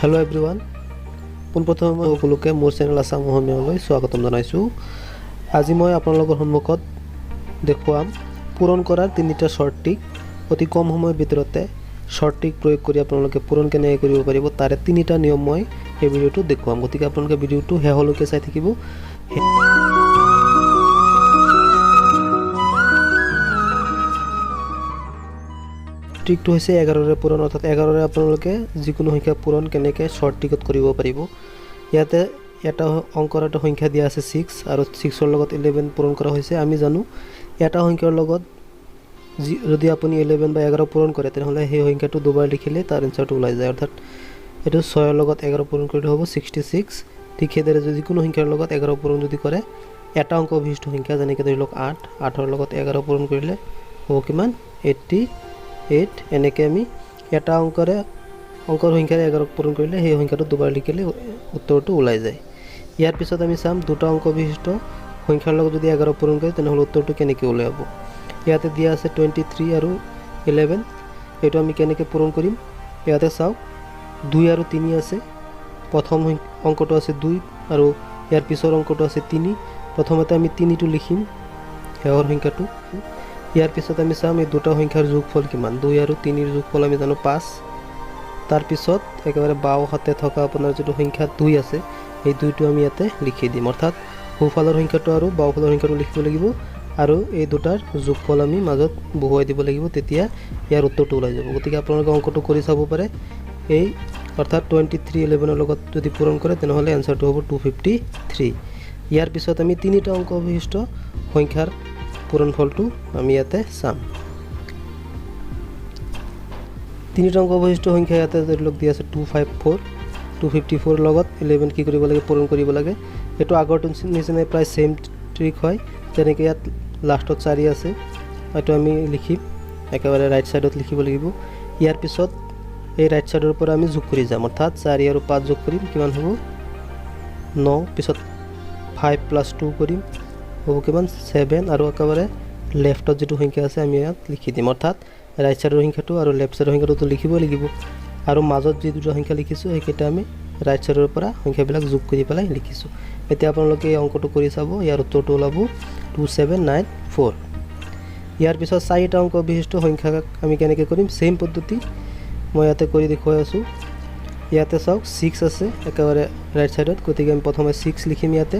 Hello' everyone, পোনপ্ৰথমে মই সকলোকে মোৰ চেনেল আছাম অসমীয়ালৈ স্বাগতম জনাইছোঁ। আজি মই আপোনালোকৰ সন্মুখত দেখুৱাম পূৰণ কৰাৰ তিনিটা শ্বৰ্ট ট্ৰিক। অতি কম সময়ৰ ভিতৰতে শ্বৰ্ট ট্ৰিক প্ৰয়োগ কৰি আপোনালোকে পূৰণ কেনেকৈ কৰিব পাৰিব তাৰে তিনিটা নিয়ম মই এই ভিডিঅ'টোত দেখুৱাম। গতিকে আপোনালোকে ভিডিঅ'টো শেষলৈকে চাই থাকিব। ট্ৰিকটো হৈছে 11ৰে পূৰণ, অৰ্থাৎ 11ৰে আপোনালোকে যিকোনো সংখ্যা পূৰণ কেনেকৈ শ্বৰ্ট ট্ৰিকত কৰিব পাৰিব। ইয়াতে এটা অংকৰ এটা সংখ্যা দিয়া আছে 6 আৰু 6ৰ লগত 11 পূৰণ কৰা হৈছে। আমি জানো এটা সংখ্যাৰ লগত যদি আপুনি 11 বা 11 পূৰণ কৰে তেনেহ'লে সেই সংখ্যাটো দুবাৰ লিখিলে তাৰ এনচাৰটো ওলাই যায়। অৰ্থাৎ এইটো 6ৰ লগত 11 পূৰণ কৰিলে হ'ব 66। ঠিক সেইদৰে যদি যিকোনো সংখ্যাৰ লগত 11 পূৰণ যদি কৰে, এটা অংক বিশিষ্ট সংখ্যা যেনেকৈ ধৰি লওক 8, 8ৰ লগত 11 পূৰণ কৰিলে হ'ব কিমান 88। এনেকৈ আমি এটা অংকৰ সংখ্যাৰে 11 পূৰণ কৰিলে সেই সংখ্যাটো দুবাৰ লিখিলে উত্তৰটো ওলাই যায়। ইয়াৰ পিছত আমি চাম দুটা অংক বিশিষ্ট সংখ্যাৰ লগত যদি 11 পূৰণ কৰে তেনেহ'লে উত্তৰটো কেনেকৈ ওলাব। ইয়াতে দিয়া আছে 23 আৰু 11, এইটো আমি কেনেকৈ পূৰণ কৰিম। ইয়াতে চাওক 2 আৰু 3 আছে। প্ৰথম অংকটো আছে 2 আৰু ইয়াৰ পিছৰ অংকটো আছে 3। প্ৰথমতে আমি 3টো লিখিম, শেষৰ সংখ্যাটো। ইয়াৰ পিছত আমি চাম এই দুটা সংখ্যাৰ যোগফল কিমান। 2 আৰু 3ৰ যোগফল আমি জানো 5। তাৰপিছত একেবাৰে বাওঁ হাতে থকা আপোনাৰ যিটো সংখ্যা 2 আছে সেই 2টো আমি ইয়াতে লিখি দিম। অৰ্থাৎ সোঁফালৰ সংখ্যাটো আৰু বাওঁফালৰ সংখ্যাটো লিখিব লাগিব আৰু এই দুটাৰ যোগফল আমি মাজত বহুৱাই দিব লাগিব, তেতিয়া ইয়াৰ উত্তৰটো ওলাই যাব। গতিকে আপোনালোকে অংকটো কৰি চাব পাৰে। এই অৰ্থাৎ 23 11ৰ লগত যদি পূৰণ কৰে তেনেহ'লে এনচাৰটো হ'ব 253। ইয়াৰ পিছত আমি তিনিটা অংক বিশিষ্ট সংখ্যাৰ পূৰণফলটো আমি ইয়াতে চাম। তিনিটা অংক বিশিষ্ট সংখ্যা ইয়াতে ধৰি লওক দিয়া আছে 254, 254 লগত 11 কি কৰিব লাগে, পূৰণ কৰিব লাগে। এইটো আগৰটো নিচিনাই প্ৰায় ছেইম ট্ৰিক হয়। যেনেকৈ ইয়াত লাষ্টত 4 আছে, এইটো আমি লিখিম একেবাৰে ৰাইট ছাইডত লিখিব লাগিব। ইয়াৰ পিছত এই ৰাইট ছাইডৰ পৰা আমি যোগ কৰি যাম, অৰ্থাৎ 4 আৰু 5 যোগ কৰিম কিমান হ'ব 9। পিছত 5 প্লাছ 2 কৰিম হ'ব কিমান 7। আৰু একেবাৰে লেফ্টত যিটো সংখ্যা আছে আমি ইয়াত লিখি দিম, অৰ্থাৎ ৰাইট ছাইডৰ সংখ্যাটো আৰু লেফ্ট ছাইডৰ সংখ্যাটোতো লিখিবই লাগিব। আৰু মাজত যি দুটা সংখ্যা লিখিছোঁ সেইকেইটা আমি ৰাইট ছাইডৰ পৰা সংখ্যাবিলাক যোগ কৰি পেলাই লিখিছোঁ। এতিয়া আপোনালোকে এই অংকটো কৰি চাব, ইয়াৰ উত্তৰটো ওলাব 2794। ইয়াৰ পিছত চাৰিটা অংক বিশিষ্ট সংখ্যা আমি কেনেকৈ কৰিম, ছেইম পদ্ধতি মই ইয়াতে কৰি দেখুৱাই আছোঁ। ইয়াতে চাওক 6 আছে একেবাৰে ৰাইট ছাইডত, গতিকে আমি প্ৰথমে 6 লিখিম ইয়াতে।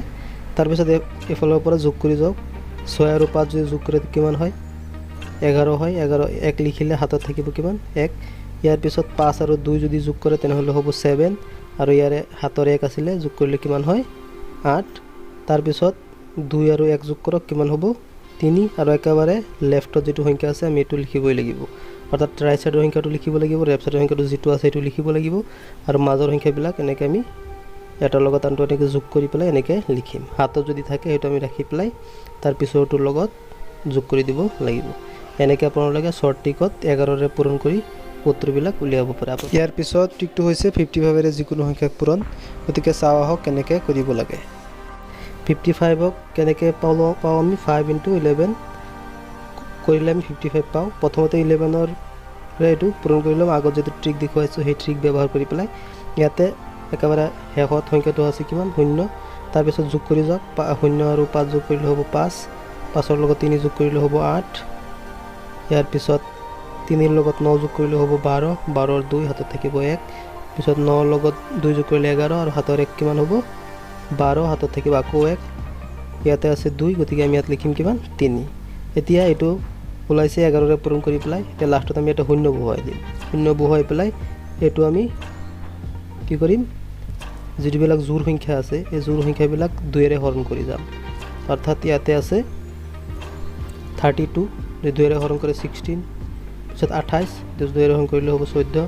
তাৰপিছত এইফালৰ পৰা যোগ কৰি যাওক, 6 আৰু 5 যদি যোগ কৰে কিমান হয় 11 হয়। 11 1 লিখিলে হাতত থাকিব কিমান 1। ইয়াৰ পিছত 5 আৰু 2 যদি যোগ কৰে তেনেহ'লে হ'ব 7 আৰু ইয়াৰে হাতৰ 1 আছিলে যোগ কৰিলে কিমান হয় 8। তাৰপিছত 2 আৰু 1 যোগ কৰক কিমান হ'ব 3। আৰু একেবাৰে লেফ্টত যিটো সংখ্যা আছে আমি এইটো লিখিবই লাগিব, অৰ্থাৎ ৰাইট ছাইডৰ সংখ্যাটো লিখিব লাগিব, লেফ্ট ছাইডৰ সংখ্যাটো যিটো আছে সেইটো লিখিব লাগিব। আৰু মাজৰ সংখ্যাবিলাক এনেকৈ আমি এটাৰ লগত আনটো এনেকৈ যোগ কৰি পেলাই এনেকৈ লিখিম। হাতত যদি থাকে সেইটো আমি ৰাখি পেলাই তাৰ পিছৰটোৰ লগত যোগ কৰি দিব লাগিব। এনেকৈ আপোনালোকে শ্বৰ্ট ট্ৰিকত 11ৰে পূৰণ কৰি উত্তৰবিলাক উলিয়াব পাৰে। ইয়াৰ পিছত ট্ৰিকটো হৈছে 55ৰে যিকোনো সংখ্যাক পূৰণ। গতিকে চাওঁ আহক কেনেকৈ কৰিব লাগে। 55ক কেনেকৈ পাওঁ আমি 5 ইনটু 11 কৰিলে আমি 55 পাওঁ। প্ৰথমতে 11ৰে এইটো পূৰণ কৰি ল'ম, আগত যিটো ট্ৰিক দেখুৱাইছোঁ সেই ট্ৰিক ব্যৱহাৰ কৰি পেলাই। ইয়াতে একেবাৰে শেষত সংখ্যাটো আছে কিমান 0। তাৰপিছত যোগ কৰি যাওক, 0 আৰু 5 যোগ কৰিলে হ'ব 5, 5ৰ লগত 3 যোগ কৰিলে হ'ব 8। ইয়াৰ পিছত 3ৰ লগত 9 যোগ কৰিলে হ'ব 12, 12ৰ 2 হাতত থাকিব 1। পিছত 9ৰ লগত 2 যোগ কৰিলে 11 আৰু হাতৰ 1 কিমান হ'ব 12, হাতত থাকিব আকৌ 1। ইয়াতে আছে 2, গতিকে আমি ইয়াত লিখিম কিমান 3। এতিয়া এইটো ওলাইছে 11ৰে পূৰণ কৰি পেলাই। এতিয়া লাষ্টত আমি এটা 0 বহুৱাই দিম। 0 বহুৱাই পেলাই এইটো আমি কি কৰিম, যিবিলাক জোৰ সংখ্যা আছে এই জোৰ সংখ্যাবিলাক 2ৰে হৰণ কৰি যাম। অৰ্থাৎ ইয়াতে আছে 32, 2ৰে হৰণ কৰে 16, পিছত 28, 2ৰে হৰণ কৰিলে হ'ব 14,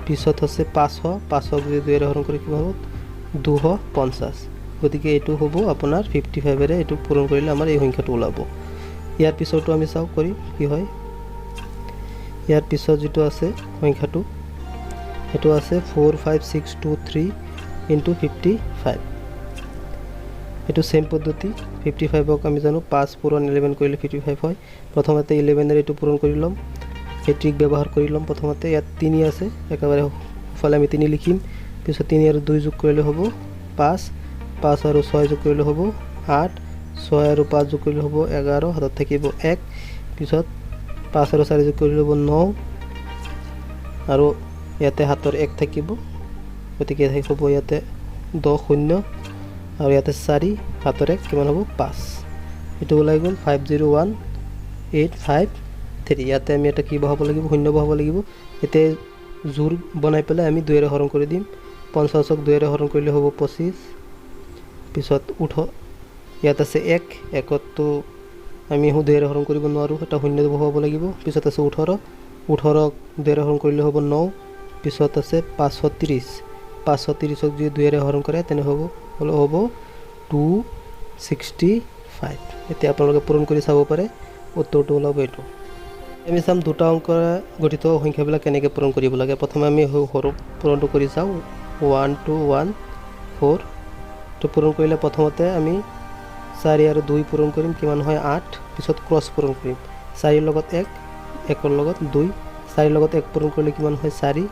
পিছত আছে 500, 500 যদি 2ৰে হৰণ কৰি কিমান হ'ব 250। গতিকে এইটো হ'ব আপোনাৰ 55ৰে এইটো পূৰণ কৰিলে আমাৰ এই সংখ্যাটো ওলাব। ইয়াৰ পিছতো আমি চাওঁ কৰি কি হয়। ইয়াৰ পিছত যিটো আছে সংখ্যাটো সেইটো আছে 4 5 6 2 3 ইনটু 55। এইটো ছেইম পদ্ধতি। 55ক আমি জানো 5 পূৰণ 11 কৰিলে 55 হয়। প্ৰথমতে 11ৰে এইটো পূৰণ কৰি ল'ম, এই ট্ৰিক ব্যৱহাৰ কৰি ল'ম। প্ৰথমতে ইয়াত 3 আছে, একেবাৰে সোঁফালে আমি 3 লিখিম। পিছত 3 আৰু 2 যোগ কৰিলে হ'ব 5, 5 আৰু 6 যোগ কৰিলে হ'ব 8, 6 আৰু 5 যোগ কৰিলে হ'ব 11, হাতত থাকিব 1। পিছত 5 আৰু 4 যোগ কৰিলে হ'ব 9 আৰু ইয়াতে হাতৰ 1 থাকিব, গতিকে হ'ব ইয়াতে 10 শূন্য আৰু ইয়াতে 4 হাতৰ 1 কিমান হ'ব 5। এইটো ওলাই গ'ল 501853। ইয়াতে আমি এটা কি বহাব লাগিব, শূন্য বহাব লাগিব। এতিয়া জোৰ বনাই পেলাই আমি 2ৰে হৰণ কৰি দিম। 50ক 2ৰে হৰণ কৰিলে হ'ব 25। পিছত 18, ইয়াত আছে 1, 1তো আমি 2ৰে হৰণ কৰিব নোৱাৰোঁ, এটা শূন্য বহাব লাগিব। পিছত আছে 18, 18ক 2ৰে হৰণ কৰিলে হ'ব 9। পিছত আছে 530, 530ক যদি 2ৰে হৰণ কৰে তেনে হ'ব 265। এতিয়া আপোনালোকে পূৰণ কৰি চাব পাৰে, উত্তৰটো ওলাব এইটো। আমি চাম দুটা অংকৰে গঠিত সংখ্যাবিলাক কেনেকৈ পূৰণ কৰিব লাগে। প্ৰথমে আমি সৰু পূৰণটো কৰি চাওঁ, 1 2 1 4। তো পূৰণ কৰিলে প্ৰথমতে আমি 4 আৰু 2 পূৰণ কৰিম, কিমান হয় 8। পিছত ক্ৰছ পূৰণ কৰিম, 4ৰ লগত 1, 1ৰ লগত 2। 4ৰ লগত 1 পূৰণ কৰিলে কিমান হয় 4,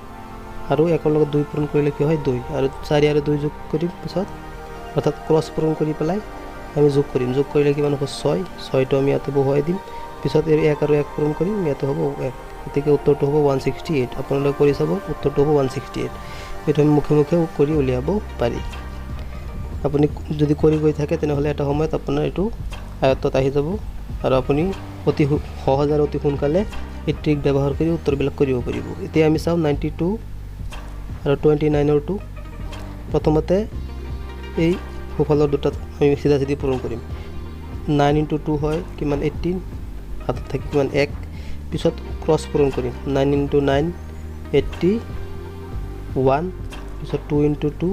আৰু 1ৰ লগত 2 পূৰণ কৰিলে কি হয় 2, আৰু 4 আৰু 2 যোগ কৰিম পিছত, অৰ্থাৎ ক্ৰছ পূৰণ কৰি পেলাই আমি যোগ কৰিম। যোগ কৰিলে কিমান হ'ব 6, 6টো আমি ইয়াতে বহুৱাই দিম। পিছত এই 1 আৰু 1 পূৰণ কৰিম, ইয়াতে হ'ব 1, গতিকে উত্তৰটো হ'ব 168। আপোনালোকে কৰি চাব, উত্তৰটো হ'ব 168। এইটো আমি মুখে মুখে কৰি উলিয়াব পাৰি। আপুনি যদি কৰি গৈ থাকে তেনেহ'লে এটা সময়ত আপোনাৰ এইটো আয়ত্তত আহি যাব আৰু আপুনি অতি সহজ আৰু অতি সোনকালে এই ট্ৰিক ব্যৱহাৰ কৰি উত্তৰবিলাক কৰিব পাৰিব। এতিয়া আমি চাওঁ 92 আৰু 29ৰ 2। প্ৰথমতে এই সোঁফালৰ দুটাত আমি চিধা চিধি পূৰণ কৰিম। 9 ইনটু 2 হয় কিমান 18, হাতত থাকে কিমান 1। পিছত ক্ৰছ পূৰণ কৰিম, 9 ইনটু 9 81, পিছত 2 ইনটু 2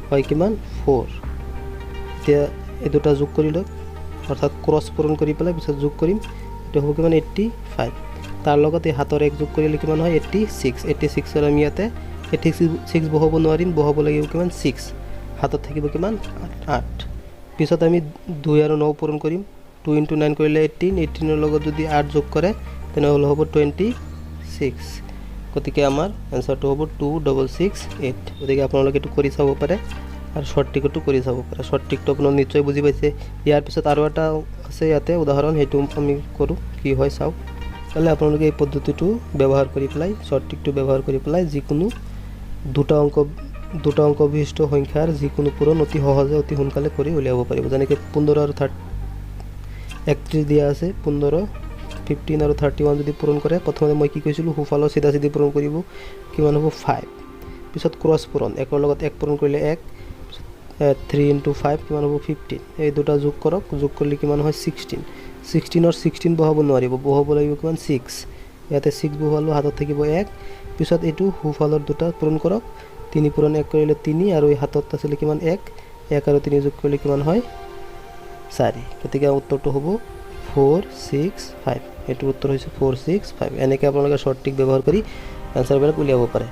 হয় কিমান 4। এতিয়া এই দুটা যোগ কৰি লওক, অৰ্থাৎ ক্ৰছ পূৰণ কৰি পেলাই পিছত যোগ কৰিম, এইটো হ'ব কিমান 85। তাৰ লগত এই হাতৰ 1 যোগ কৰিলে কিমান হয় 86। 86ৰ আমি ইয়াতে 86 বহাব নোৱাৰিম, বহাব লাগিব কিমান 6, হাতত থাকিব কিমান 8। পিছত আমি 2 আৰু 9 পূৰণ কৰিম, 2 ইনটু 9 কৰিলে 18, 18ৰ লগত যদি 8 যোগ কৰে তেনেহ'লে হ'ব 26। গতিকে আমাৰ এনচাৰটো হ'ব 2668। গতিকে আপোনালোকে এইটো কৰি চাব পাৰে আৰু শ্বৰ্ট ট্ৰিকতো কৰি চাব পাৰে। শ্বৰ্ট ট্ৰিকটো আপোনালোকে নিশ্চয় বুজি পাইছে। ইয়াৰ পিছত আৰু এটা আছে ইয়াতে উদাহৰণ, সেইটো আমি কৰোঁ, কি হয় চাওক। তেতিয়াহ'লে আপোনালোকে এই পদ্ধতিটো ব্যৱহাৰ কৰি পেলাই, শ্বৰ্ট ট্ৰিকটো ব্যৱহাৰ কৰি পেলাই যিকোনো দুটা অংক বিশিষ্ট সংখ্যাৰ যিকোনো পূৰণ অতি সহজে অতি সোনকালে কৰি উলিয়াব পাৰিব। যেনেকৈ 15 আৰু 31 দিয়া আছে, 15 15 আৰু 31 যদি পূৰণ কৰে, প্ৰথমতে মই কি কৈছিলোঁ, সোঁফালৰ চিধা চিধি পূৰণ কৰিব, কিমান হ'ব 5। পিছত ক্ৰছ পূৰণ, 1ৰ লগত 1 পূৰণ কৰিলে 1, 3 ইনটু 5 কিমান হ'ব 15। এই দুটা যোগ কৰক, যোগ কৰিলে কিমান হয় 16। 16ৰ 16 বহাব নোৱাৰিব, বহাব লাগিব কিমান 6। ইয়াতে 6 বহালোঁ, হাতত থাকিব 1। পিছত এইটো সোঁফালৰ দুটা পূৰণ কৰক, 3 পূৰণ 1 কৰিলে 3, আৰু এই হাতত আছিলে কিমান 1, 1 আৰু 3 যোগ কৰিলে কিমান হয় 4। গতিকে উত্তৰটো হ'ব 4 6 5। এইটোৰ উত্তৰ হৈছে 4 6 5। এনেকৈ আপোনালোকে শ্বৰ্ট ট্ৰিক ব্যৱহাৰ কৰি এনচাৰবিলাক উলিয়াব পাৰে।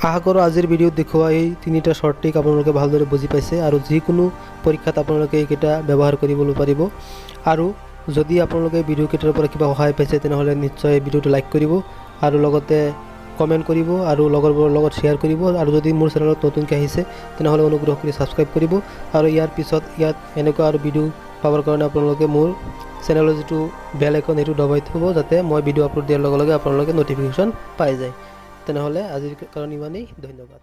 আশা কৰোঁ আজিৰ ভিডিঅ'ত দেখুওৱা এই তিনিটা শ্বৰ্ট ট্ৰিক আপোনালোকে ভালদৰে বুজি পাইছে আৰু যিকোনো পৰীক্ষাত আপোনালোকে এইকেইটা ব্যৱহাৰ কৰিবলৈ পাৰিব। আৰু যদি আপোনালোকে ভিডিঅ'কেইটাৰ পৰা কিবা সহায় পাইছে তেনেহ'লে নিশ্চয় এই ভিডিঅ'টো লাইক কৰিব আৰু লগতে কমেণ্ট কৰিব আৰু লগৰবোৰৰ লগত শ্বেয়াৰ কৰিব। আৰু যদি মোৰ চেনেলত নতুনকৈ আহিছে তেনেহ'লে অনুগ্ৰহ কৰি ছাবস্ক্ৰাইব কৰিব। আৰু ইয়াৰ পিছত ইয়াত এনেকুৱা আৰু ভিডিঅ' পাবৰ কাৰণে আপোনালোকে মোৰ চেনেলৰ যিটো বেল আইকন সেইটো দবাই থ'ব, যাতে মই ভিডিঅ' আপলোড দিয়াৰ লগে লগে আপোনালোকে ন'টিফিকেশ্যন পাই যায়। তেনেহ'লে আজিৰ কাৰণে ইমানেই, ধন্যবাদ।